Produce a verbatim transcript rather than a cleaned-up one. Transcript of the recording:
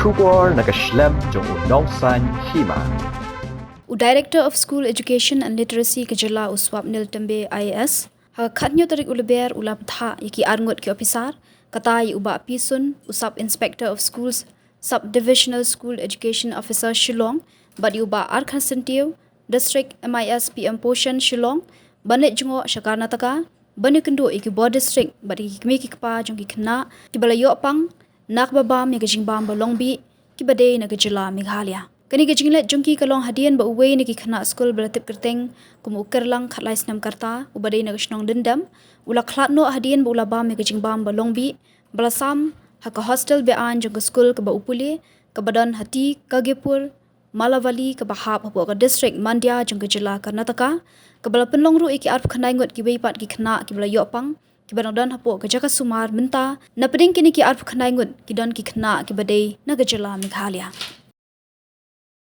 Khubor na ka shlem jong u Nongsaiñ Hima. U Director of School Education and Literacy ka jylla, u Swapnil Tembe I A S, ha ka khathynñiew tarik u Lber u la pynthah ïa ki arngut ki ophisar, kata ïa u Bah P Sun, u Sub Inspector of Schools, Sub Divisional School Education Officer Shillong, bad ïa u Bah R Kharsyntiew, District M I S P M Poshan Shillong, ban leit jngoh sha Karnataka ban ïakynduh ïa ki bor district bad ïa ki kmie ki kpa jong ki khynnah kiba la ïoh pang na kaba bam ïa ka jingbam ba long bih kiba dei na ka jylla Meghalaya. Kane ka jingleit jong ki ka long hadien ba uwei na ki khynnah skul ba la tip kyrteng kum u Kyrlang, khatlai snem ka rta, uba dei na ka shnong Lyndem, u la khlad noh hadien ba u la bam ïa ka jingbam ba long bih ba la sam ha ka hostel be-aiñ jong ka skul kaba u pule, kaba don ha T Kagepur Malavali, kaba hap hapoh ka district Mandya jong ka jylla Karnataka, kaba la pynlong ruh ïa ki arphew khyndai ngut kiwei pat ki khynnah kiba la ïoh pang, kiba dang don hapoh ka jaka sumar mynta. Napdeng kine ki arphew khyndai ngut ki don ki khynnah kiba dei na ka jylla Meghalaya.